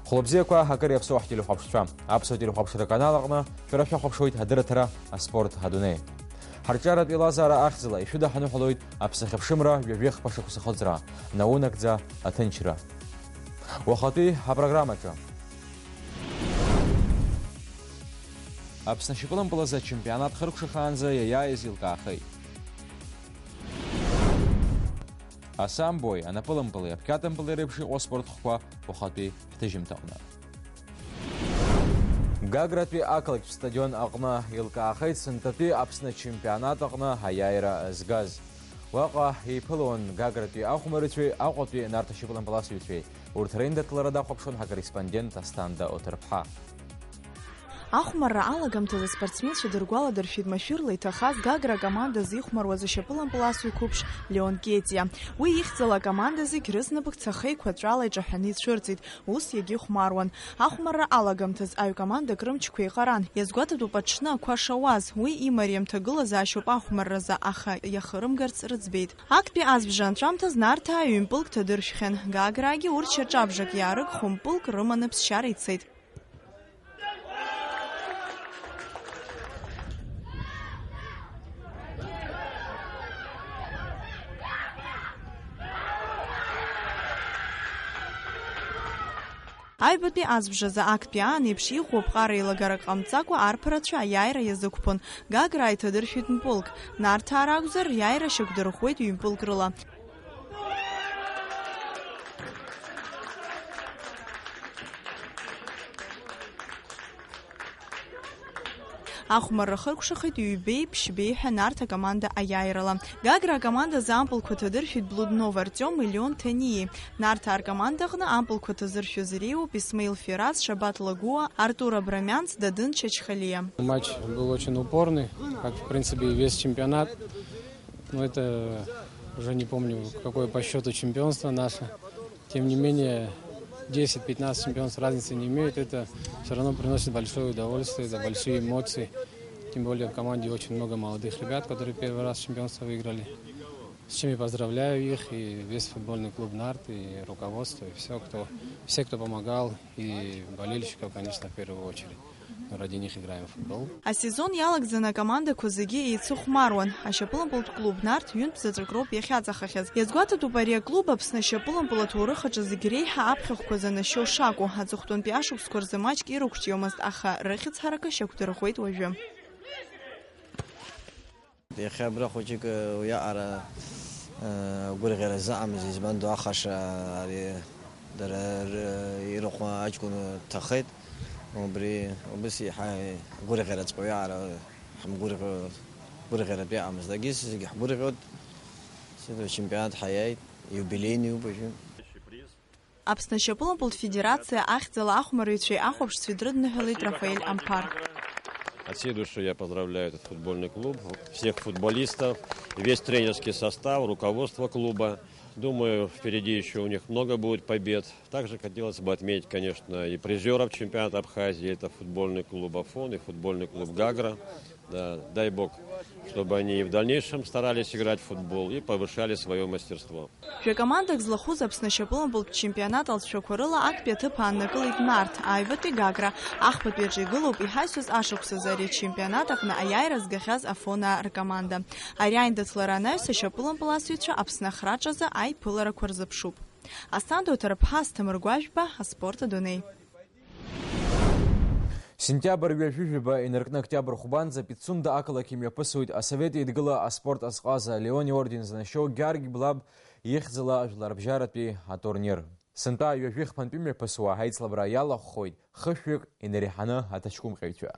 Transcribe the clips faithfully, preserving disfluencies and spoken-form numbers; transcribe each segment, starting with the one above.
Хәлыбзиақәа, акыр иаԥсоу ҳтелехәаԥшцәа. Аԥсуа телехәаԥшра аканал аҟны шәара шәахәаԥшуеит адырраҭара, аспорт, адунеи. Ҳарҿиаратә еилазаара ахьӡала ишәыдаҳныҳәалоит аԥсахьа ԥшымра ҩажәи хԥа шықәса хыҵра, наунагӡа аҭынчра. Уахатәи ҳапрограммаҿы. Аԥсны ашьапылампылазы ачемпионат хыркәшахаанӡа иаиааиз еилкаахеит. Асамбои, анапылампыли, аԥқьатымпыли реиԥш иҟоу аспорт хкқәа уахатәи ҳҭыжьымҭаҟны. Гагратәи ақалақьтә стадион аҟны еилкаахеит сынтәатәи Аԥсны ачемпионат аҟны аиааира згаз. Уаҟа еиԥылон Гагратәи ахәмарыцәеи Аҟәатәи Нарҭ ашьапылампыласҩцәеи. Урҭ реиндаҭлара дахәаԥшуан ҳакорреспондент Асҭанда Оҭырԥҳа. Ахәмарра алагамҭазы аспортсменцәа дыргәаладыршәеит машәырла иҭахаз Гагра акомандазы ихәмаруаз ашьапылампыласҩы қәыԥш Леон Кетиа. Уи ихьӡала акоманда зегь рызнапык цаха еиқәаҵәала иҿаҳәаны ицәырҵит, ус иагьихәмаруан. Ахәмарра алагамҭаз аҩ командак рымчқәа еиҟаран. Иазгәаҭатәуп аҽны ақәа шауаз, уи имариам ҭагылазаашьоуп ахәмарразы, аха иахырымгарц рыӡбеит. Актәи азбжа анҵәамҭаз Нарҭаа ҩынпылк ҭадыршәхьан. Гаграагьы урҭ шьаҿабжак иаарыгхо мпылк рыманы ԥсшьара ицеит. Аҩбатәи азбжазы актәи аан еиԥш иӷәӷәоу ԥҟара еилагарак ҟамҵакәа арԥарацәа аиааира иазықәԥон. Гаграа иҭадыршәит мпылк. Нарҭаа ракәзар, риааира шьақәдырӷәӷәеит ҩынпылк рыла. Ахәмарра хыркәшахеит ҩбеи ԥшьбеи ҳәа Нарҭ акоманда аиааирала. Гагра акомандазы ампылқәа ҭадыршәит Блуднов Артиоми Леон Ҭаниеи. Нарҭаа ркомандаҟны ампылқәа ҭазыршәыз иреиуоуп Исмаил Фераз, Шабат Лагуа, Артур Абрамянц, Дадын Чачхалиа. Матч был очень упорный, как, в принципе, и весь чемпионат. Но это уже не помню, какое по счету чемпионство наше. Тем не менее, десять-пятнадцать чемпионств разницы не имеет. Это всё равно приносит большое удовольствие, это большие эмоции. Тем более в команде очень много молодых ребят, которые первый раз чемпионство выиграли. С чем я поздравляю их, и весь футбольный клуб «Нарт», и руководство, и всё, кто, все, кто помогал, и болельщиков, конечно, в первую очередь. Ради них играем в футбол. Асезон иалагӡаны акомандақәа зегьы еицыхәмаруан. Ашьапылампылтә клуб Нарҭ ҩынтә заҵәык роуп иахьаҵахахьаз. Иазгәаҭатәуп ари аклуб Аԥсны ашьапылампыл аҭоурых аҿы зегь реиҳа аԥхьахәқәа занашьо шакәу. Аҵыхәтәантәи ашықәсқәа рзы маҷк ирықәҿиомызт, аха рыхьӡ ҳаракы шьақәдырӷәӷәеит уажәы. Иахьа абра хәыҷык уиаҟара, э, гәырӷьара зыҟамыз, избан ду ахаша ари дара ры-, ирахә аҷкәын дҭахеит. Убри убыс еиҳа гәырӷьараҵәҟьа уиаҟара ҳамгәырӷьо-, гәырӷьаратә иҟамызт. Агьыс зегьы ҳгәырӷьоит. Сыда чемпионат ҳаиааит, иубилеиниуп уажәы. Аԥсны ашьапылампылтә федерациа ахьӡала ахәмарыҩцәеи ахәаԥшцәеи дрыдныҳәалеит Рафаель Амԥар. От всей души я поздравляю этот футбольный клуб, всех футболистов, весь тренерский состав, руководство клуба. Думаю, впереди ещё у них много будет побед. Также хотелось бы отметить, конечно, и призёров чемпионата Абхазии, это футбольный клуб «Афон» и футбольный клуб «Гагра». Да, дай бог, чтобы они и в дальнейшем старались играть в футбол и повышали своё мастерство. Жәакомандак злахәыз Аԥсны ашьапылампылтә чемпионат алҵшәақәа рыла актәи аҭыԥ ааннакылеит Нарҭ, аҩбатәи Гагра. Ахԥатәи аҿы игылоуп иҳаҩсыз ашықәсазы ари ачемпионат аҟны аиааира згахьаз Афонаа ркоманда. Ари аиндаҭлара анаҩс ашьапылампыласҩцәа Аԥсны ахраҿазы аиԥыларақәа рзыԥшуп. Асҭанда Уҭарԥҳа, Асҭамыр Гәажәба, аспорт адунеи. Сентиабр ҩажәи жәаба инаркны октиабр хәбанӡа Пицунда ақалақь имҩаԥысуеит Асовет Еидгыла аспорт азҟаза Леон иорден занашьоу Георги Блаб ихьӡала жәларбжьаратәи атурнир. Сынтәа ҩажәи хԥантәи мҩаԥысуа аицлабра иалахәхоит хышәҩык инареиҳаны аҭаҷкәымҟьаҩцәа.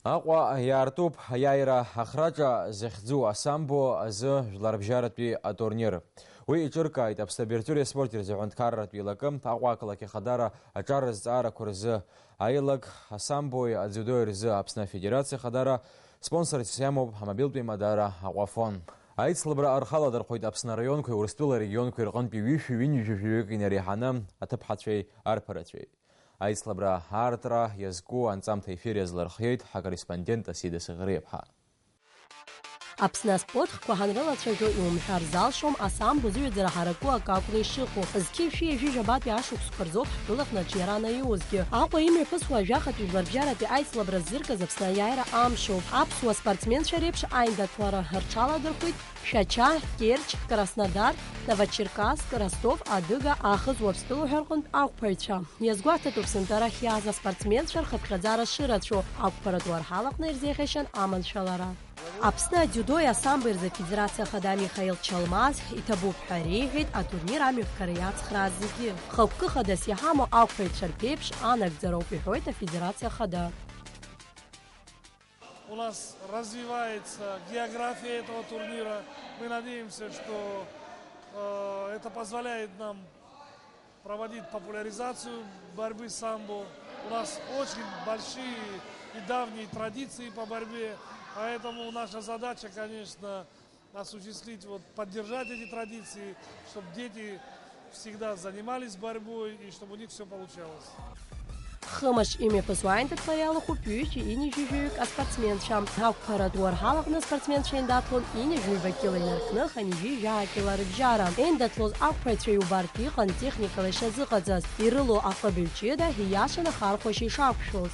Аҟәа иаартуп аиааира ахраҿа захьӡу асамбо азы жәларбжьаратәи атурнир. Уи иҿыркааит Аԥсны абиржәтәыреи аспорти рзы аҳәынҭқарратә еилакы, Аҟәа ақалақь Ахадара аҿар азҵаарақәа рзы аилак, асамбои адзиудои рзы Аԥсны Афедерациа Ахадара, спонсорс иамоуп амобилтә еимадара Аҟәафон. Аицлабра рхаладырхәит Аԥсны араионқәеи Урыстәыла арегионқәеи рҟынтәи ҩышәи ҩынҩажәи жәаҩык инареиҳаны аҭыԥҳацәеи арԥарацәеи. Аицлабра аартра иазку анҵамҭа ефир иазлырхиеит ҳакорреспондент Асида Саӷриаԥҳа. Аԥсны аспорт хкқәа ҳанрылацәажәо, иумҳәар залшом, асамбо зыҩаӡара ҳараку акы акәны ишыҟоу. Зқьи шәи ҩажәи жәабатәи ашықәсқәа рзоуп ҳтәылаҟны аҿиара анаиузгьы. Аҟәа имҩаԥысуа жәахатәи жәларбжьаратәи аицлабра ззыркыз Аԥсны аиааира амшоуп. Аԥсуа спортсменцәа реиԥш аиндаҭлара рҽаладырхәит Шәача, Керчь, Краснодар, Новочеркасск, Ростов, Адыга, Аахыҵ Уаԥстәыла ҳәа рҟынтә ақәԥаҩцәа. Иазгәаҭатәуп сынтәа арахь иааз аспортсменцәа рхыԥхьаӡара шырацәоу, ақәԥаратә уарҳалаҟны ирзеиӷьашьан аманшәалара. Аԥсны адиудои асамбои рзы Афедерациа Ахада Михаил Чалмаз иҭабуп ҳәа реиҳәеит атурнир амҩаԥгара иацхрааз зегьы. Хықәкы хадас иҳамоу ақәԥаҩцәа рԥеиԥш анагӡароуп, иҳәоит Афедерациа Ахада. У нас развивается география этого турнира. Мы надеемся, что э, это позволяет нам проводить популяризацию борьбы самбо. У нас очень большие и давние традиции по борьбе, поэтому наша задача, конечно, осуществить, вот, поддержать эти традиции, чтобы дети всегда занимались борьбой и чтобы у них все получалось. Хымш имҩаԥысуа аиндаҭлара иалахәуп ҩыжәи ҩынҩажәи жәаҩык аспортсменцәа. Ақәԥаратә уарҳалаҟны аспортсменцәа еиндаҭлон ҩынҩажәи жәаба кила инаркны, хынҩажәи жәаа кила рыбжьара. Еиндаҭлоз ақәԥаҩцәа иубартә иҟан техникала ишазыҟаҵаз, ирылоу аҟыбаҩ ҷыда ииашаны ахархәашьа ишақәшәоз.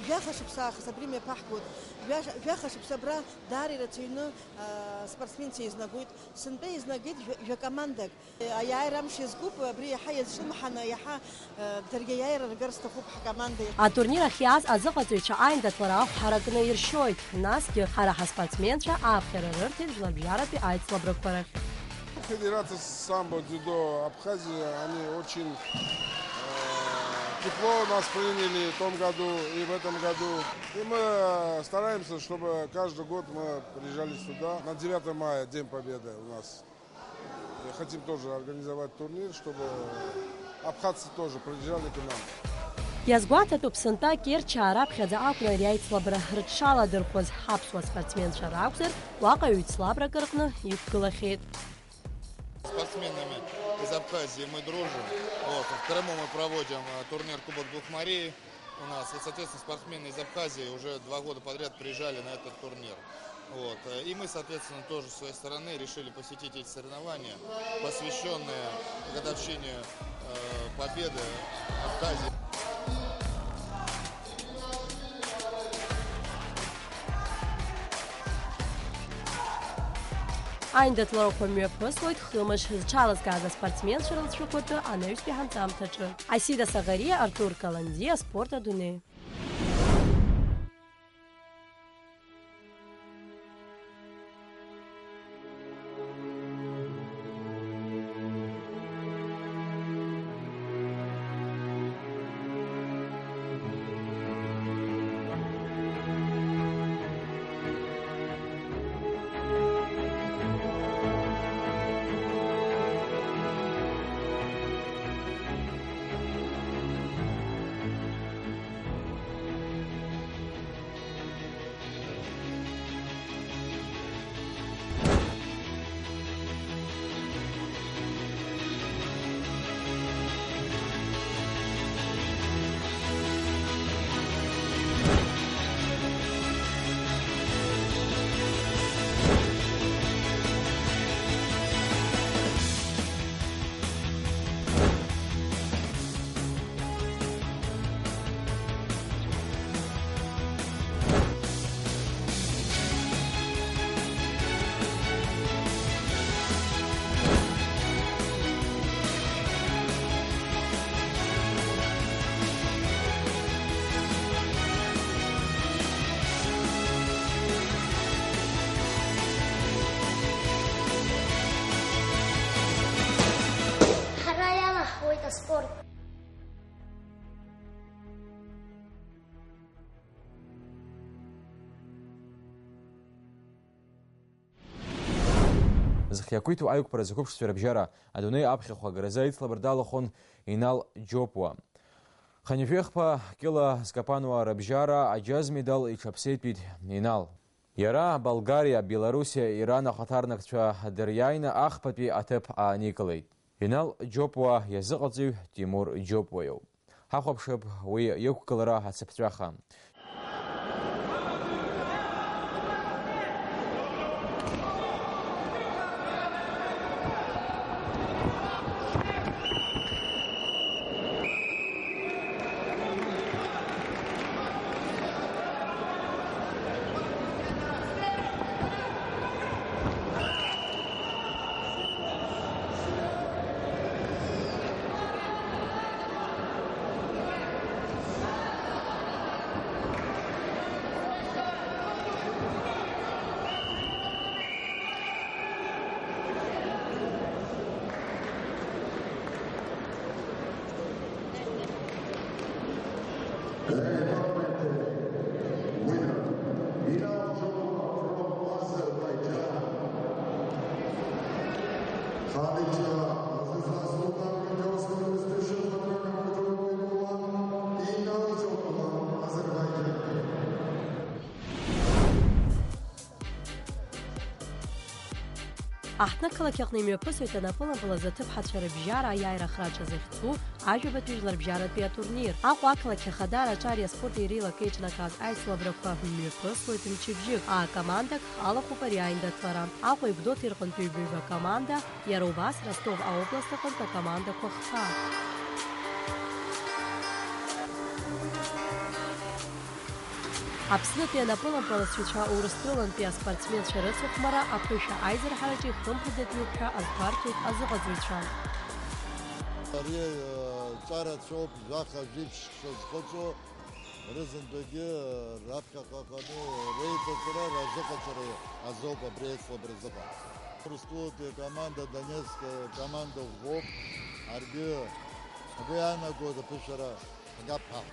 Жәаха шықәса аахыс абри мҩаԥаҳгоит. Жәа-, жәаха шықәса абра даара ирацәаҩны, аа, спортсменцәа еизнагоит. Сынтәа еизнагеит жәа-, жәа-командак. Аиааира амш иазкуп, абри иаҳа иазҿлымҳаны, иаҳа, э, даргьы аиааира ргар сҭахуп ҳкоманда. Атурнир ахь иааз азыҟаҵаҩцәа аиндаҭлара ахә ҳаракны иршьоит, насгьы ҳара ҳаспортсменцәа ааԥхьара рырҭеит жәларбжьаратәи аицлабрақәа рахь. Федерация самбо, дзюдо Абхазии, они очень, э, тепло нас приняли в том году и в этом году. И мы, э, стараемся, чтобы каждый год мы приезжали сюда. На девятое мая, День Победы у нас. Хотим тоже организовать турнир, чтобы абхазцы тоже приезжали к нам. Иазгәаҭатәуп, сынтәа Керчь раԥхьаӡа акәны ари аицлабра рыҽшаладырхәыз, ҳаԥсуа спортсменцәа ракәзар, уаҟа ҩ-ҵлабрак рҟны иқәгылахьеит. Спортсменами из Абхазии мы дружим. Вот, в Крыму мы проводим, э, турнир Кубок Двух морей. У нас, и, соответственно, спортсмены из Абхазии уже два года подряд приезжали на этот турнир. Вот. Э, и мы, соответственно, тоже с своей стороны решили посетить эти соревнования, посвящённые годовщине, э, победы Абхазии. Аиндаҭларақәа мҩаԥысуеит хымш зҽалазкааз аспортсменцәа рылҵшәақәа ртәы анаҩстәи ҳанҵамҭаҿы. Асида Саӷариа, Артур Каланӡиа, Аспорт адунеи. Ҳара иалаҳхуеит аспорт. Зхы иақәиҭу аиқәԥаразы қәыԥшцәа рыбжьара адунеи аԥхьахә агаразы аицлабра далахәын Инал Џьопуа. Хынҩажәи хԥа кьыла зкапануа рыбжьара аџьаз медал иҽаԥсеитәит Инал. Иара Болгариа, Белоруссиа, Иран ахаҭарнакцәа дыриааины ахԥатәи аҭыԥ ааникылеит. Инал Џьопуа иазыҟаҵаҩ Тимур Џьопуа иоуп. Ҳахәаԥшып уи иқәгылара ацыԥҵәаха. Winner, Inal Jokova from Azerbaijan. Khalid Aziz Sultan, Inal Jokova, Azerbaijan. Аҳҭны ақалақь аҟны имҩаԥысуеит анапылампыл азы аҭыԥҳацәа рыбжьара аиааира ахраҿа захьӡу ажәабатәи жәларбжьаратәи атурнир. Аҟәа ақалақь ахадара аҿар аспорт еилак еиҿнакааз аицлабрақәа мҩаԥысуеит мчыбжьык. Акомандак алахәуп ари аиндаҭлара. Аҟәеи Гәдоуҭеи рҟынтәи ҩба-ҩба команда, иара убас Ростов аобласт аҟынтә акомандақәа хԥа. Аԥснытәи анапылампыласҩцәа Урыстәылантәи аспортсменцәа рыцыхәмара аԥышәа аизырҳараҿы ихымԥадатәиуп ҳәа азгәарҭеит азыҟаҵаҩцәа. Ари, э, ҵара цәоуп, жәаха жәиԥшь шазхыҵәо, рызынтәагьы, э, раԥхьаҟа ыҟаны реиҵаҵара, разыҟаҵара азоуп абри аицлабра азыҟаҵара. Урыстәылатәи акоманда, Донецк, э, команда ӷәӷәоуп, ҳаргьы ҳгәы иаанаго аԥышәара ҳгап ҳәа.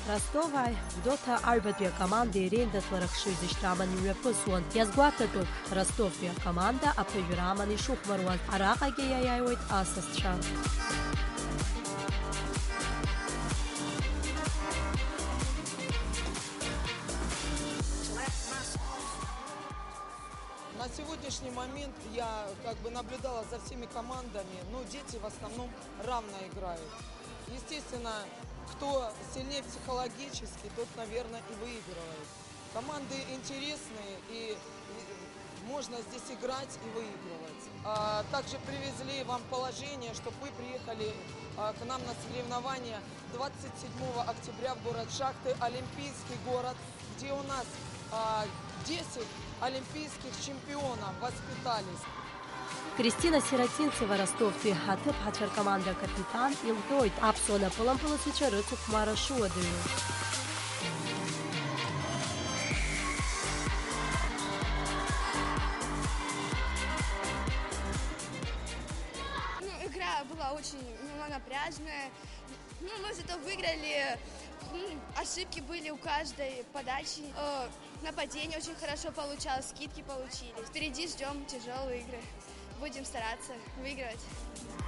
Ростовааи Гәдоуҭа аҩбатәи акомандеи реиндаҭлара хшыҩзышьҭра аманы имҩаԥысуан. Иазгәаҭатәуп, Ростовтәи акоманда аԥыжәара аманы ишыхәмаруаз, араҟагьы иаиааиуеит асасцәа. На сегодняшний момент я как бы наблюдала за всеми командами, но дети в основном равно играют. Естественно, кто сильнее психологически, тот, наверное, и выигрывает. Команды интересные, и, и можно здесь играть и выигрывать. А, также привезли вам положение, чтобы вы приехали, а, к нам на соревнования. Двадцать седьмого октября в город Шахты, олимпийский город, где у нас, а, десять олимпийских чемпионов воспитались. Кристина Сиротинцева Ростовтәи аҭыԥҳацәа ркоманда акапитан илҳәоит аԥсуа напылампыласцәа рыцыхәмара шыуадаҩу. Ну, игра была очень, ну, напряжная. Ну, мы зато выиграли. М, ошибки были у каждой подачи. Э, нападение очень хорошо получалось, скидки получились. Впереди ждём тяжёлые игры. Будем стараться выигрывать.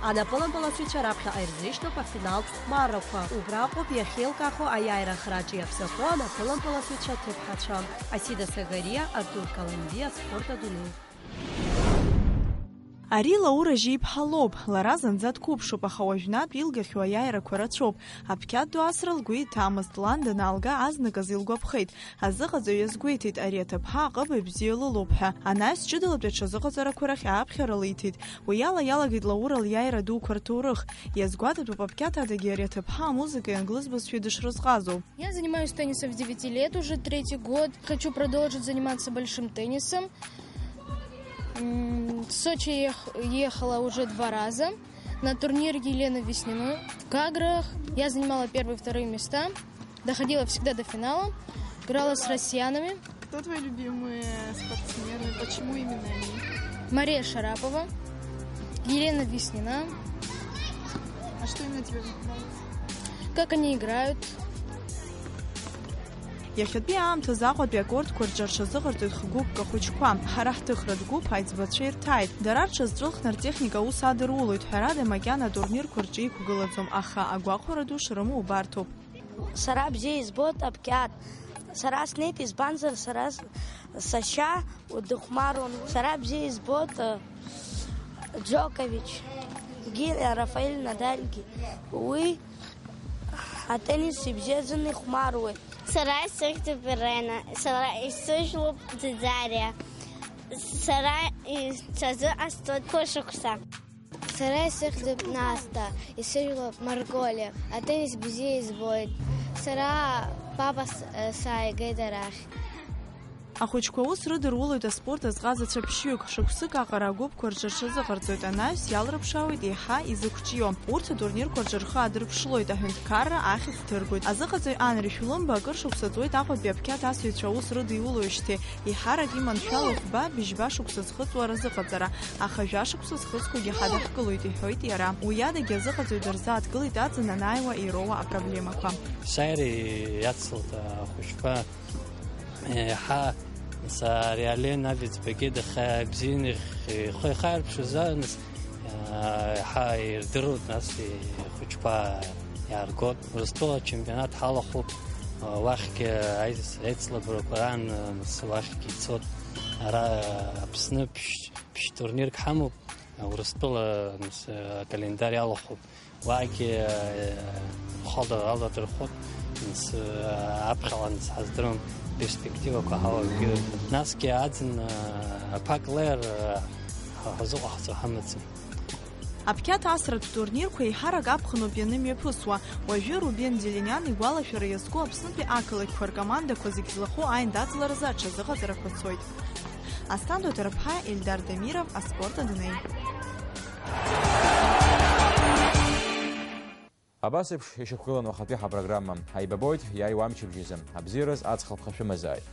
Анапылампыласцәа раԥхьаҟа ирзышьҭоуп афиналтә хәмаррақәа. Убраҟоуп иахьеилкаахо аиааира ахраҿы иаԥсахо анапылампыласцәа ҭыԥҳацәа. Асида Сагариа, Артур Каланди, аспорт адунеи. Ари Лаура Жьиԥҳа лоуп. Лара зынӡа дқәыԥшуп, аха уажәнатә илгахьоу аиааирақәа рацәоуп. Аԥқьаҭ ду асра лгәы иҭамызт, лан данаалга азныказ илгәаԥхеит. Азыҟаҵаҩ иазгәеиҭеит, ари аҭыԥҳа аҟыбаҩ бзиа лылоуп ҳәа. Анаҩс ҷыдалатәи аҽазыҟаҵарақәа рахь ааԥхьара лиҭеит. Уи ала иалагеит Лаура лиааира дуқәа рҭоурых. Иазгәаҭатәуп аԥқьаҭ адагьы ари аҭыԥҳа амузыкеи англыз бызшәеи дышрызҟазоу. Я занимаюсь теннисом с девяти лет, уже третий год. Хочу продолжить заниматься большим теннисом. М, в Сочи я ехала уже два раза. На турнир Елены Весниной в Гаграх. Я занимала первые и вторые места. Доходила всегда до финала. Играла с россиянами. Кто твои любимые спортсмены? Почему именно они? Мария Шарапова, Елена Веснина. А что именно тебе нравится? Как они играют. Иахьатәи аамҭазы Аҟәатәи акортқәа рҿы рҽазыҟарҵоит х-гәыԥк ахәыҷқәа. Ҳара ҳҭыхратә гәыԥ аиҵбацәа ирҭааит. Дара рҽазҵәылхны ртехника аус адырулоит, ҳәарада, макьана атурнирқәа рҿы иқәгылаӡом, аха агәахәара ду шрымоу убарҭоуп. Сара бзиа избоит аԥқьаҭ. Сара снеит, избанзар, сара с-, сашьа дыхәмаруан. Сара бзиа избоит, э, Џьокович, гьы Рафаель Надальгьы. Уи атеннис ибзиаӡаны ихәмаруеит. Сара исыхьӡуп Ирена, сара исыжәлоуп Ӡаӡариа, сара и-, сазыҟасҵоит хәышықәса. Сара исыхьӡуп Наста, исыжәлоуп Марголиа, атеннис бзиа избоит. Сара папа с-, сааигеит арахь. Ахәыҷқәа аус рыдырулоит аспорт азҟазацәа ԥшьҩык, шықәсык аҟара агәыԥқәа рҿы рҽазыҟарҵоит, анаҩс иалрыԥшаауеит еиҳа изықәҿио. Урҭ атурнирқәа рҿы рхы адырԥшлоит аҳәынҭқарра, ахьӡ ҭыргоит. Азыҟаҵаҩ Анри Шәлымба акыр шықәса ҵуеит Аҟәатәи аԥқьаҭ асыҩцәа аус рыдиулоижьҭеи. Еиҳарак иманшәалоуп фба, быжьба шықәса зхыҵуа разыҟаҵара, аха жәа шықәса зхыҵқәагьы ҳадаҳкылоит, иҳәоит иара. Уи адагьы азыҟаҵаҩ дырзааҭгылеит аӡын анааиуа ироуа апроблемақәа. Саира иацлеит ахәыҷқәа, еиҳа, нас, ари Ален Авицбагьы даха бзианы ихы ихаирԥшыз, нас, еиҳа ирдыруеит, нас ихәыҷқәа иааргоит. Урыстәыла ачемпионат ҳалахәуп, уахьгьы аицлабрақәа раан, нас, уахьгьы ицоит. Ара Аԥсны ԥшь-, ԥшь турнирк ҳамоуп, Урыстәыла, нас, акалендар иалахәуп. Уаагьы, э, хәада аладырхәып, нас, э, аԥхьалан ҳаздыруам, перспективақәа ҳалагоит. Насгьы аӡын, э, аԥак леир, э, ҳа-, ҳазыҟаҳҵо ҳамаӡам. Аԥқьаҭ асратә турнирқәа еиҳарак аԥхыноуп ианымҩаԥысуа. Уажәы Рубен Делиниан игәалашәара иазку Аԥснытәи ақалақьқәа ркомандақәа зегь злахәу аиндаҭларазы аҽазыҟаҵарақәа цоит. Асҭанда Ҭарԥҳа, Ельдар Дамиров, аспорт адунеи. Абас еиԥш ишьақәгылан уахатәи ҳапрограмма. Ҳаибабоит иааиуа амчыбжьазы. Абзиараз аҵх алԥха шәымазааит.